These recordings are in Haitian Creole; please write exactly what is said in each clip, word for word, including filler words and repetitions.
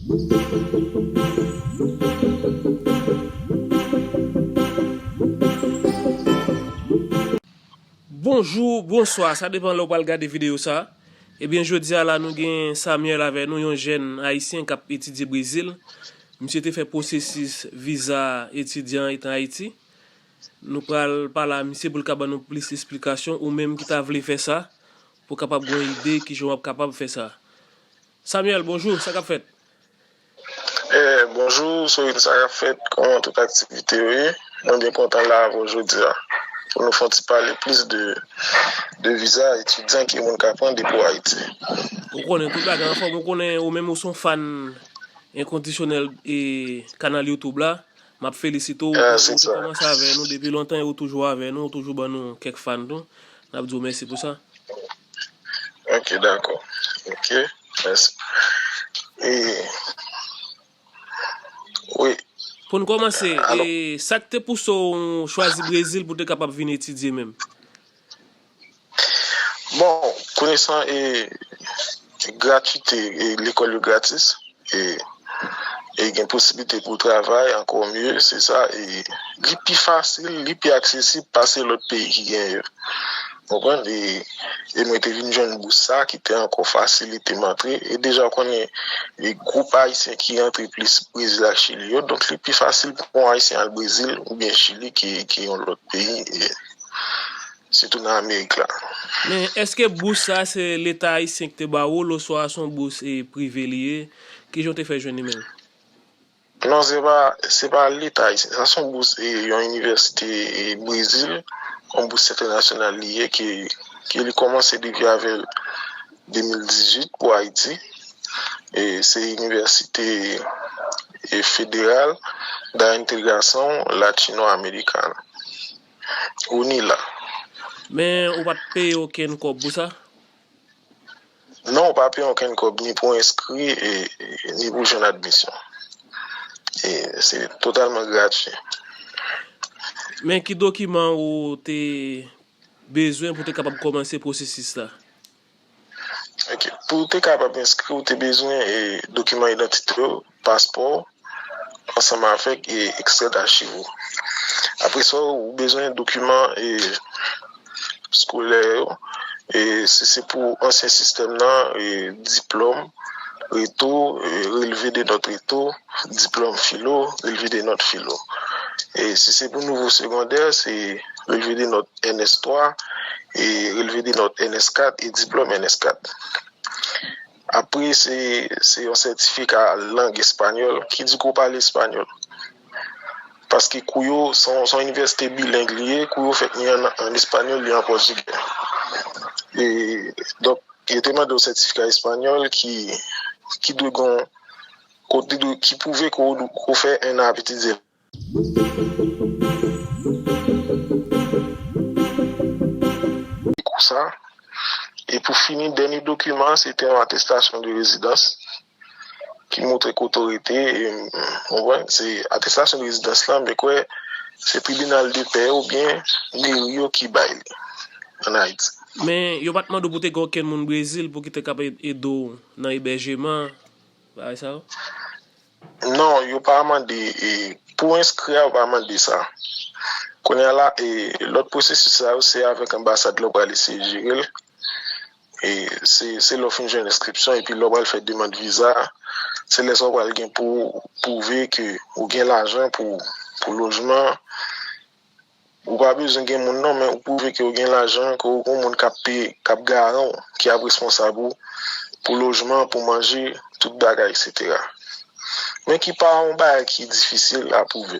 Bonjou, bonswa, sa depann lè w pral gade videyo sa. Ebyen, jodi a la, nou gen Samuel avè nou, yon jèn ayisyen k ap etidye Brezil. Misye te fè pwosesis viza etidyan etan Ayiti. Nou pral pale a misye pou l ka ban nou plis esplikasyon, ou menm ki ta vle fè sa, pou w kapab gen yon ide kijan w ap kapab fè sa. Samuel, bonjou, sa k ap fèt? Eh, bonjou, Sorin, sa k ap fèt? Kòman tout aktivite yo ye? Mwen byen kontan la avè w jodi a. Pou nou fè yon ti pale plis de, de viza etidyan ke moun ka pran depi w Ayiti. Ou konnen tout bagay anfòm, ou konnen ou menm ou se yon fan enkondisyonèl e kanal YouTube la. M ap felisite w, ou te kòmanse avè nou depi lontan e ou toujou avè nou, ou toujou ban nou kèk fan tou. N ap di w mèsi pou sa. Ok, dakò. Ok, mèsi. E, wi. Pou n kòmanse, e, sa k te pouse w chwazi Brezil pou w te kapab vin etidye menm? Bon, konesan e gratwite, e lekòl yo gratis, e, e gen posiblite pou w travay, ankò mye, se sa, e li pi fasil, li pi aksesib pase lòt peyi ki gen yo. Konprann? E, e mwen te vin jwenn bous sa ki te ankò fasilite m antre. E deja w konnen, e gwoup ayisyen ki antre plis Brezil ak Chili yo, donk li pi fasil pou yon ayisyen al Brezil oubyen Chili ke, ke yon lòt peyi. E, sitou nan Amerik la. Men, èske bous sa se Leta ayisyen ki te ba ou l oswa se yon bous, e, prive li ye? Kijan w te fè jwenn li menm? Non, se pa, se pa Leta ayisyen. Sa se yon bous, e, yon inivèsite, e, Brezil, yon bous entènasyonal li ye, ke, ke li kòmanse depi avè de mil dizuit pou Ayiti. E se Inivèsite, e, Federal da Integração Latino-Americana. UNILA. Men ou pa t peye okenn kòb pou sa? Non, ou pa peye okenn kòb ni pou enskri, e, e, ni pou jwenn admisyon. E se totalman gratui. Men ki dokiman ou te bezwen pou te kapab kòmanse pwosesis la? Ok. Pou w te kapab enskri, ou te bezwen, e, dokiman idantite w, paspò, ansanm avèk, e, ekstrè dachiv ou. Apre sa, ou bezwen dokiman, e, eskolè yo. E si se pou ansyen sistèm nan, e, diplòm, reto, e, relve de nòt reto, diplòm filo, relve de nòt filo. E si se pou nouvo segondè, se relve de nòt N S twa, e relve de nòt N S kat e diplòm N S kat. Apre, se, se yon sètifika lang espanyòl ki di ke w pale espanyòl. Paske kou yo, se yon, se yon inivèsite bileng li ye, kou yo fèk ni an, an espanyòl, ni an pòtigè. E, donk, yo te mande yon sètifika espanyòl ki, ki dwe gen yon, kote dwe, ki pwouve ke w, ke w fè en an ap etidye kou sa. E pou fini, dènye dokiman, se te yon atestasyon de rezidans ki montre kote w rete. E, w konprann? Se atestasyon de rezidans lan, men kwè se tribinal de pè oubyen meri yo ki bay li ann Ayiti. Men yo pa t mande w pou te gen okenn moun Brezil pou ki te kab ed-, ede w nan ebèjeman, bagay sa yo? Non, yo pa mande, e, pou enskri a, yo pa mande sa. Kounye a la, e, lòt pwosesis la yo, se avèk anbasad la w pral eseye jere l. E se, se lè w fin jwenn enskripsyon epi lè w pral fè demann viza, se lè sa w pral gen pou pwouve ke ou gen lajan pou, pou lojman. Ou pa bezwen gen moun non, men ou pwouve ke w gen lajan, ke w gen moun k ap peye, k ap garan w, ki ap responsab ou pou lojman, pou manje, tout bagay, etsetera. Men ki pa yon bagay ki difisil a pwouve.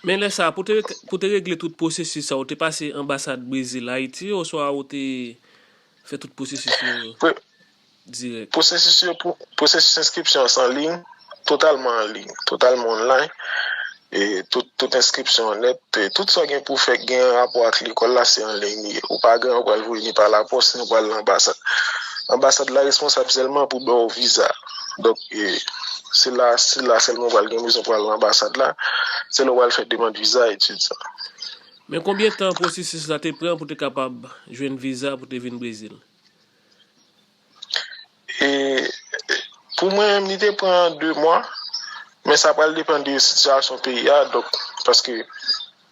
Men lè sa, pou te, pou te regle tout pwosesis sa, ou te pase anbasad Brezil Ayiti, oswa ou te fè tout pwosesis yo? Dirèk. Pwosesis yo, pwosesis enskripsyon an se an liy, totalman an liy, totalman online. E tout, tout enskripsyon an nèt, e tout sa w gen pou fè k gen rapò ak lekòl la, se an liy li ye. Ou pa gen, ou pral voye ni pa lapòs, ni ou pral nan anbasad. Anbasad la responsab sèlman pou ba w viza. Donk, e, se la, se la sèlman ou pral gen bezwen pou al nan anbasad la. Se lè ou pral fè demann viza, etid sa. Men konbyen tan pwosesis la te pran pou te kapab jwenn viza pou te vin Brezil? E, Pou mwen menm, li te pran de mwa, men sa pral depann de sitiyasyon peyi a, donk, paske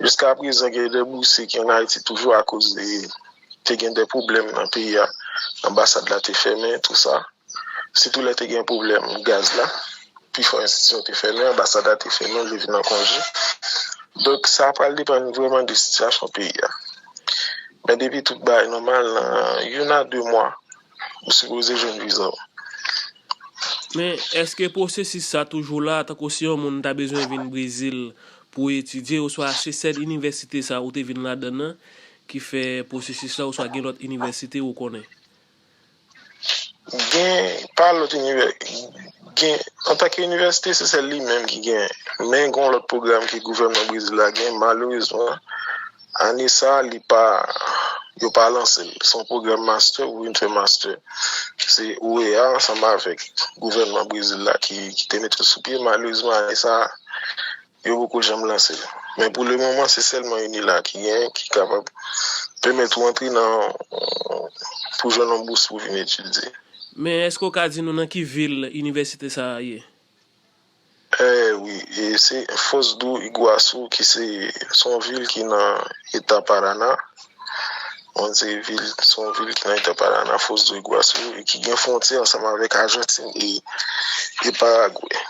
jiska prezan gen de bouse ki ann Ayiti toujou akoz de, te gen de pwoblèm nan peyi a, anbasad la te fèmen, tou sa. Sitou lè te gen pwoblèm gaz la, pifò enstitisyon te fèmen, anbasad la te fèmen, li vin an konje. Donk, sa pral depann vrèman de sitiyasyon peyi a. Men depi tout bagay nòmal, nan youn a de mwa, ou sipoze jwenn viza w. Men, èske pwosesis sa toujou la, tankou si yon moun ta bezwen vin Brezil pou etidye, oswa se sèl inivèsite sa ou te vin ladan nan ki fè pwosesis la, oswa gen lòt inivèsite ou konnen? Gen, pa lòt inivè-, gen, antanke inivèsite, se sèl li menm ki gen. Men gen yon lòt pwogram ke gouvènman Brezil la gen, malerezman, ane sa, li pa, yo pa lanse l. Se yon pwogram master, ou vin fè master. Se O E A ansanm avèk gouvènman Brezil la ki, ki te mete l sou pye. Malerezman, ane sa, yo poko janm lanse l. Men pou le moman, se sèlman UNILA ki gen, ki kapab pèmèt ou antre nan, pou jwenn yon bous pou vin etidye. Men èske w ka di nou nan ki vil inivèsite sa a ye? Eh wi, e se Foz do Iguaçu ki se, se yon vil ki nan eta Parana. Yon se vil, se yon vil ki nan eta Parana, Foz do Iguaçu, e ki gen fwontyè ansanm avèk Ajantin e, e Paragwe.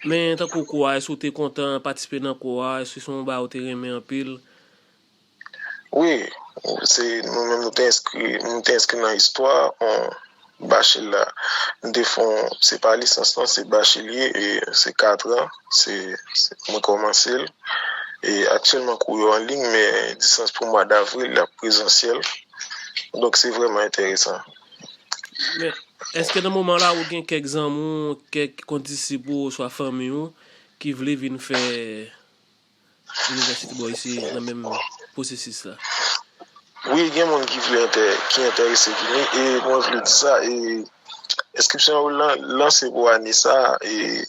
Men tankou kou a, èske w te kontan patisipe nan kou a? Èske se yon bagay ou te renmen anpil? Wi, se nou menm nou te enskri, nou te enskri nan istwa, on bachela. Nou te fè on, se pa lisans non, se bachelier, e se katran, se, se, mwen kòmanse l. E aktyèlman kou yo an liy, men distans pou mwa davril, l ap prezansyèl. Donk se vrèman enteresan. Men, èske nan moman la ou gen kèk zanmi w, kèk kondisip ou, oswa fanmi w, ki vle vin fè inivèsite bò isi nan menm pwosesis la? Wi, gen moun ki vle entè-, ki enterese vini, e mwen vle di sa, e enskripsyon yo lan-, lanse pou ane sa, e,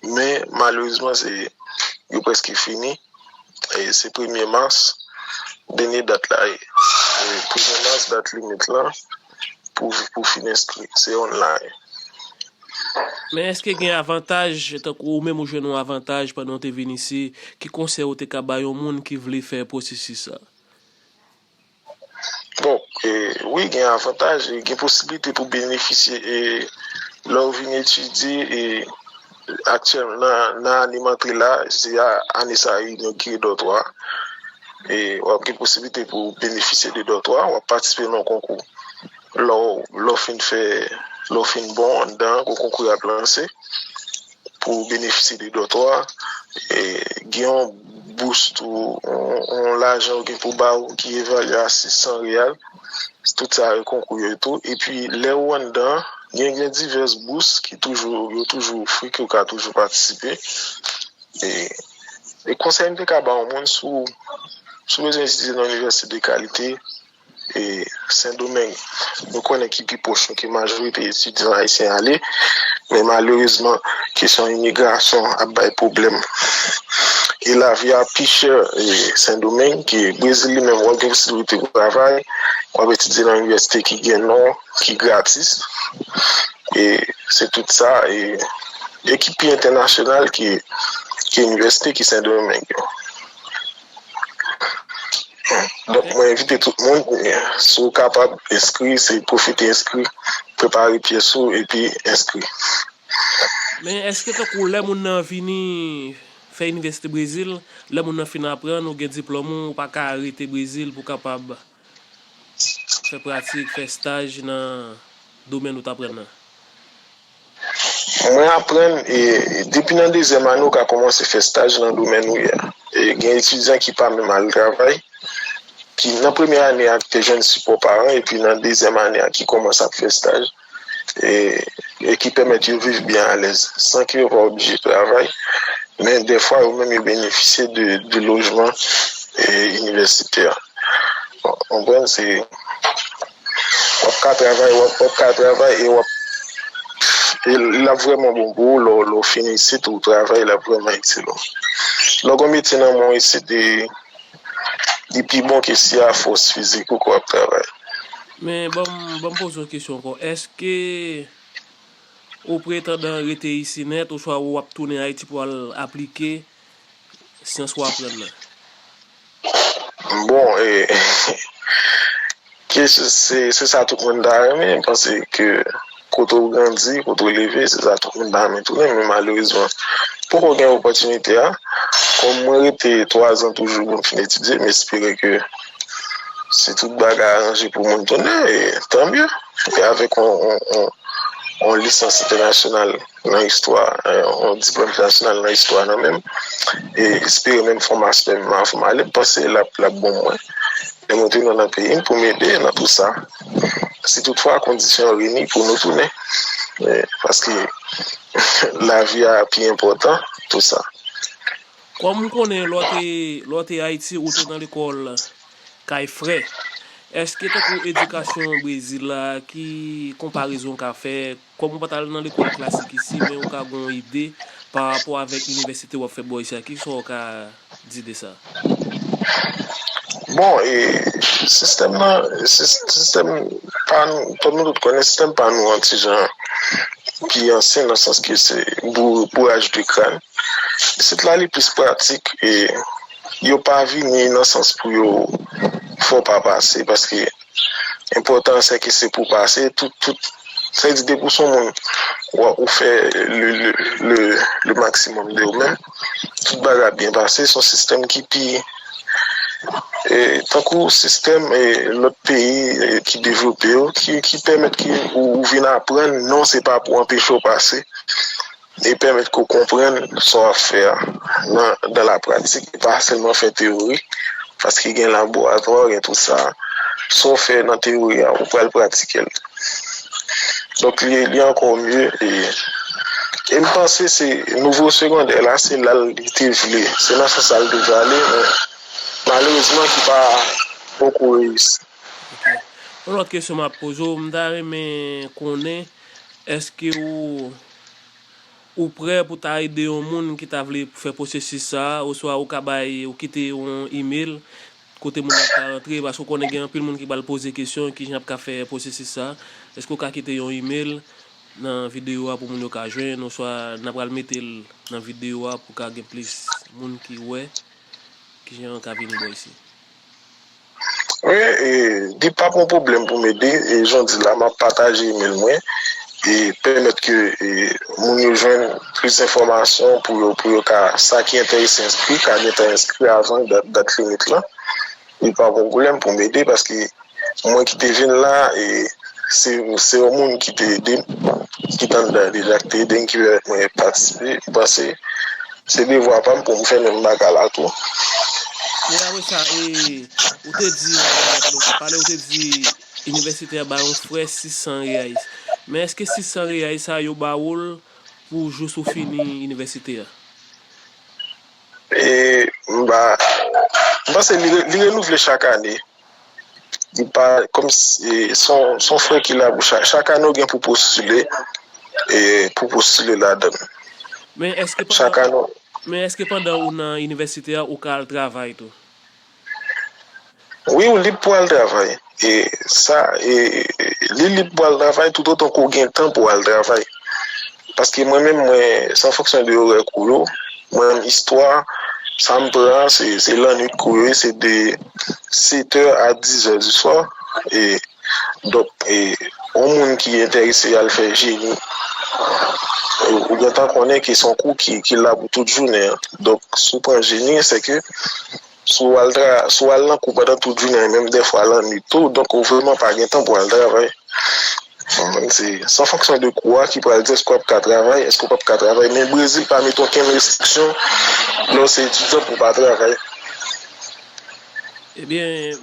men malerezman, se, yo prèske fini. E se premye mas, dènye dat la ye. E premye mas, dat limit lan pou, pou fin enskri. Se online. Men èske gen avantaj, tankou ou menm ou jwenn yon avantaj pandan w te vin isi, ki konsèy ou te ka bay yon moun ki vle fè pwosesis sa? Bon, e, wi, gen avantaj, e gen posiblite pou benefisye, e, lè w vin etidye, e, aktyèl, nan, nan ane m antre la, se a, ane sa a yo inogire dòtwa. E w ap gen posiblite pou benefisye de dòtwa, w ap patisipe nan konkou. Lè w, lè w fin fè, lè w fin bon anndan, gwo konkou y ap lanse pou benefisye de dòtwa. E gen yon bous tou, yon, yon lajan yo gen pou ba w ki evalye a sis san reyal. Tout sa yo konkou yo tou. Epi lè w anndan, gen, gen divès bous ki toujou, yo toujou ofri, ke w ka toujou patisipe. E, e konsèy m te ka ba yon moun, si w, si w bezwen etidye nan inivèsite de kalite, e, Sendomeng, nou konnen ki pi pwòch nou, ke majorite etidyan ayisyen ale, men malerezman, kesyon imigrasyon ap bay pwoblèm. E lavi a pi chè, e, Sendomeng, ke Brezil li menm, w ap gen posiblite pou travay, w ap etidye nan inivèsite ki gen non, ki gratis. E se tout sa, e, e ki pi entènasyonal ke, ke inivèsite ki Sendomeng yo. Donk, mwen envite tout moun, si w kapab enskri, se pwofite enskri, prepare pyès ou, epi enskri. Men èske tankou lè moun nan vini fè inivèsite Brezil, lè moun nan fin aprann, ou gen diplòm ou, ou pa ka rete Brezil pou w kapab fè pratik, fè staj nan domèn ou t aprann nan? Mwen aprann, e, depi nan dezyèm ane, ou ka kòmanse fè staj nan domèn ou ye a. E, gen etidyan ki pa menm al travay, ki nan premyè ane a ki te jwenn sipò paran, epi nan dezyèm ane a ki kòmanse ap fè staj, e, e ki pèmèt yo viv byen alèz, san ke yo pa oblije travay. Men dèfwa, yo menm, yo benefisye de, de lojman, e, inivèsitè. Bon, konprann, se, w ap ka travay, w ap, w ap ka travay e w ap, e l ap vrèman bon pou ou lè w, lè w fin isit, ou travay, l ap vrèman itil ou. Lè w gen metye nan men w isit, e, li pi bon ke si a fòs fizik ou ke w ap travay. Men ban m, ban m poze yon kesyon ankò. Èske ou pretandan rete isi nèt oswa w ap tounen Ayiti pou al aplike syans w aprann nan? Bon, e, kesyon, se, se sa tout moun ta renmen, paske kote w grandi, kote w leve, se sa tout moun ta renmen tounen, men malerezman, poko gen opòtinite a. Kòm mwen rete twa zan toujou pou m fin etidye, m espere ke si tout bagay aranje pou moun tounen, e, tan mye. E avèk yon, yon, yon, yon lisans entènasyonal nan istwa, yon diplòm entènasyonal nan istwa nan men m, e espere menm fè yon mastè menm avan m ale, m panse l ap, l ap bon mwen. Lè mwen tounen nan peyi m pou m ede nan tout sa. Si toutfwa kondisyon yo reyini pou nou tounen. E, paske lavi a pi enpòtan, tout sa. Kòm m konnen lè w te, lè w te Ayiti, ou te nan lekòl kay frè. Èske tankou edikasyon Brezil la, ki konparezon w ka fè? Kòm ou pa t al nan lekòl klasik isi, men ou ka gen yon ide pa rapò avèk inivèsite w ap fè bò isi a, kisa w ka di de sa? Bon, e sistèm nan, sis- sistèm pa nou, kòm nou tout konnen, sistèm pa nou an ti jan pi ansyen nan sans ke se bou- bouraj de kràn. Isit la, li plis pratik e yo pa vini nan sans pou yo fè w pa pase, paske enpòtan se ke se pou pase, tout, tout, sa vle di depi w se yon moun, w, ou fè le, le, le, le maksimòm de ou menm, tout bagay ap byen pase, se yon sistèm ki pi, e, tankou sistèm, e, lòt peyi, e, ki devlope yo, ki, ki pèmèt ke ou, ou vin aprann, non, se pa pou anpeche w pase, e pèmèt ke w konprann sa w ap fè a nan, dans la pratique, e pa sèlman fè teyori, paske gen laboratwa, gen tout sa. Sa w fè nan teyori a, ou pral pratike l. Donk, li, li ankò mye, e, e m panse se nivo segondè la, se la l te vle, se nan sans sa l te vle ale, men malerezman ki pa poko reyisi. Yon lòt kesyon m ap poze w, m ta renmen konnen, èske ou, ou prè pou ta ede yon moun ki ta vle fè pwosesis sa a, oswa ou ka bay, ou kite yon imèl kote moun nan ap ka rantre, paske ou konnen gen anpil moun ki pral poze kesyon, kijan y ap ka fè pwosesis sa a. Èske ou ka kite yon imèl nan videyo a pou moun yo ka jwenn, oswa n a pral mete l nan videyo a pou ka gen plis moun ki wè kijan yo ka vini bò isi? Wi, e, li p ap yon pwoblèm pou m ede. E jan w di la, m ap pataje imèl mwen e pèmèt ke, e, moun yo jwenn plis enfòmasyon pou yo, pou yo ka, sa ki enterese enskri, ka gentan enskri avan dat, dat limit la. Li p ap yon pwoblèm pou m ede, paske mwen ki te vin la, e se, se yon moun ki te ede m, ki t anndan deja, ki te ede m, ki pèmèt mwen patisipe. M panse se devwa pa m pou m fè menm bagay la tou. Men apre sa, e, ou te di, lè w t ap pale, ou te di inivèsite a ba yon frè sis san reais. Men èske sis san reais sa yo ba ou l pou jis ou fini inivèsite a? E m ba, m panse li, re- li renouvle chak ane. Li pa, kòm si, e, se yon, se yon frè ki la pou chak, chak ane w gen pou postile, e, pou postile ladan l. Men èske Chak pandan, ane. Men èske pandan ou nan inivèsite a, ou ka al travay tou? Wi, ou lib pou al travay. E sa, e, li lib pou al travay toutotan ke w gen tan pou al travay. Paske mwen menm, mwen, se an fonksyon de orè kou yo. Mwen menm, istwa, sa m pran, se, se lannwit kou yo, se de sèt è a diz è di swa. E, donk, e, yon moun ki enterese al fè jeni, ou, ou gentan konnen ke se yon kou ki, ki la pou tout jounen an. Donk, si w pran jeni, se ke si w al tra, si w al nan kou pandan tout jounen an, menm dèfwa lannwit tou, donk ou vrèman pa gen tan pou al travay. Ou konprann? Se, se an fonksyon de kou a ki pral di èske w ap ka travay, èske w p ap ka travay. Men Brezil pa mete okenn restriksyon lè w se etidyan pou w pa travay. Ebyen,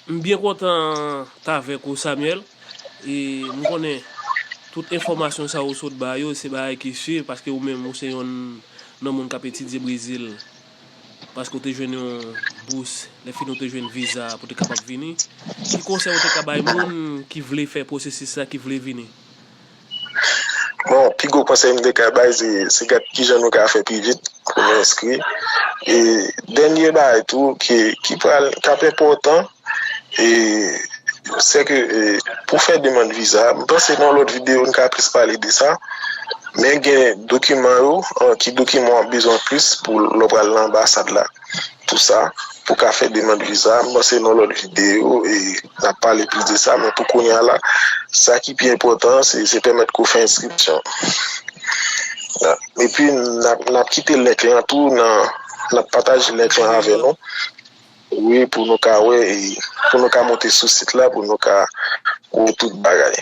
m byen kontan t avèk ou, Samuel. E m konnen tout enfòmasyon sa ou sot ba yo, se bagay ki si, paske ou menm, ou se yonn nan moun k ap etidye Brezil. Paske w te jwenn yon bous, lè fini w te jwenn viza pou te kapab vini. Ki konsèy ou te ka bay moun ki vle fè pwosesis sa, ki vle vini? Bon, pi gwo konsèy m te ka bay, se, se gad kijan nou ka fè pi vit pou nou enskri. E dènye bagay tou, ki, ki pral, k ap enpòtan, e Sèke, e, pou fè demann viza, m panse nan lòt videyo, n ka plis pale de sa. Men gen dokiman yo, e, ki dokiman w ap bezwen plis pou lè w pral nan anbasad la. Tou sa, pou ka fè demann viza, m panse nan lòt videyo, e, n ap pale plis de sa, men pou kounye a la, sa ki pi enpòtan, se, se pèmèt ke w fè enskripsyon. Epi, n ap, n ap kite link lan tou, nan, n ap pataje link lan avè nou. Wi, pou nou ka wè, e, pou nou ka monte sou sit la, pou nou ka wè tout bagay.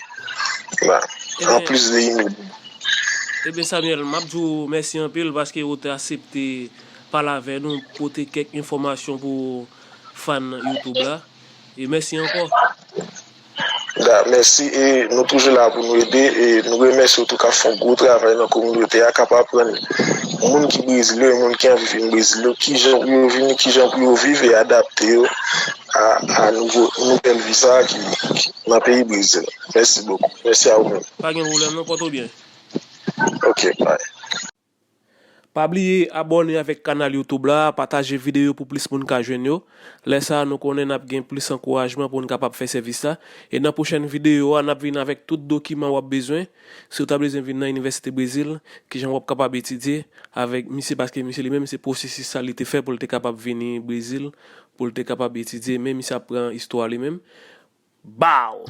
Ebyen, anplis de email. Ebyen, Samuel, m ap di w mèsi anpil paske ou te aksepte pale avè nou, pote kèk enfòmasyon pou fan YouTube la. E mèsi ankò. Da, mèsi. E nou toujou la pou nou ede. E nou remèsye w tou k ap fè yon gwo travay nan kominote a, k ap aprann moun ki Brezil yo, e moun ki anvi vin Brezil yo, kijan pou yo vini, kijan pou yo viv e adapte yo a, a nouvo, nouvèl viza ki, ki nan peyi Brezil. Mèsi bokou. Mèsi a ou menm. Pa gen pwoblèm non, pòte w byen. Ok, bye. Pa bliye abòne avèk kanal YouTube la, pataje videyo pou plis moun ka jwenn yo. Lè sa a, nou konnen n ap gen plis ankourajman pou n kapab fè sèvis la. E nan pwochèn videyo a, n ap vin avèk tout dokiman w ap bezwen. Si w ta bezwen vin nan Inivèsite Brezil, kijan w ap kapab etidye avèk misye, paske misye li menm se pwosesis sa li te fè pou l te kapab vini Brezil, pou l te kapab etidye, men misye ap pran istwa li menm. Baw!